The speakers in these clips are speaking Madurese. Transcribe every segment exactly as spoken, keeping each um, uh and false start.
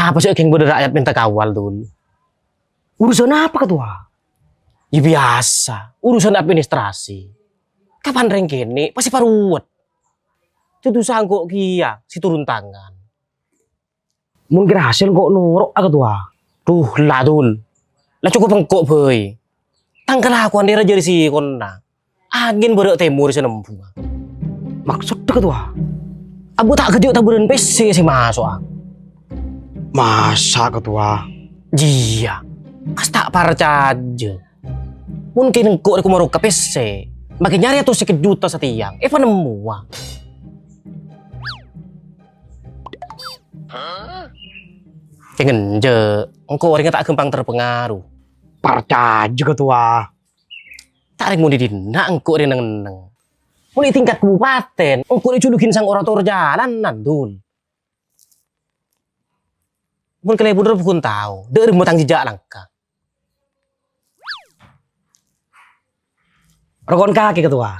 Apa sè èghing bâdâ rakyat mènta kawal, Dul? Urusan apa, Ketua? Ya biasa, urusan administrasi. Kapan rèng kènè' pasti paruwet. Dudu sangko' kèya sè turun tangan. Mon kèra hasil engko' noro', a, Ketua. Duh, la, Dul. La cokop engko' bhâi. Tang kalakowan rèya jârèya sè konna. Angèn bârâ' tèmor sè nembhungnga. Maksodda, Ketua? Abâ' ta' ghâjâ' tabârân pèssè sè maso'a. Masa, Ketua? Iyâ. Pas ta' parcajâ. Mon kèng engko' rèko marokka pèssè, makè nyarè atos sèket juta satèya, èpanemmowa. Kèng enjâ', engko' orèngnga ta' ghâmpang terpengaruh. Parcajâ, Ketua. Ta' rèng mon è dinna' engko' rè neng-enneng. Mon è tingkat kabupaten, engko' rè julukin sang orator jalanan, Dul. Mon kalèbur bhukon tao, dâ' remma tang jejjhâk langka. Rokon kakè, Ketua.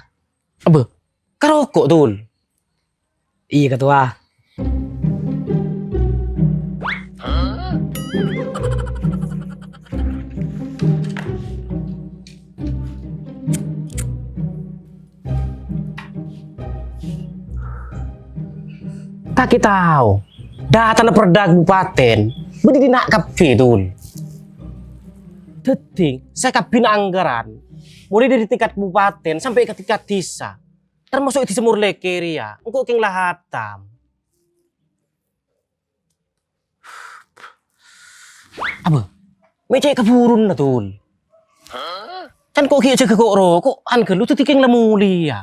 Abbâ, karoko', Dul? Iyâ, Ketua. Ta' kètao, dâtana perda kabupaten, bâdâ è dinna' kabbhi, Dul. Dhâddhi, sakabbhina anggaran, molaè dâri tingkat kabupaten sampè' ka tingkat dhisa, termasuk è Dhisa Morlèkè rèya, engko' kèng la hatam. Abbâ, mè' cè' kabhuruna, Dul. Can ko' ghi' jâgâ ko'-roko'an ghâllu dhâddhi kèng la molèya.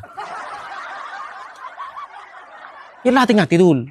Yâ la tè-ngatè, Dul.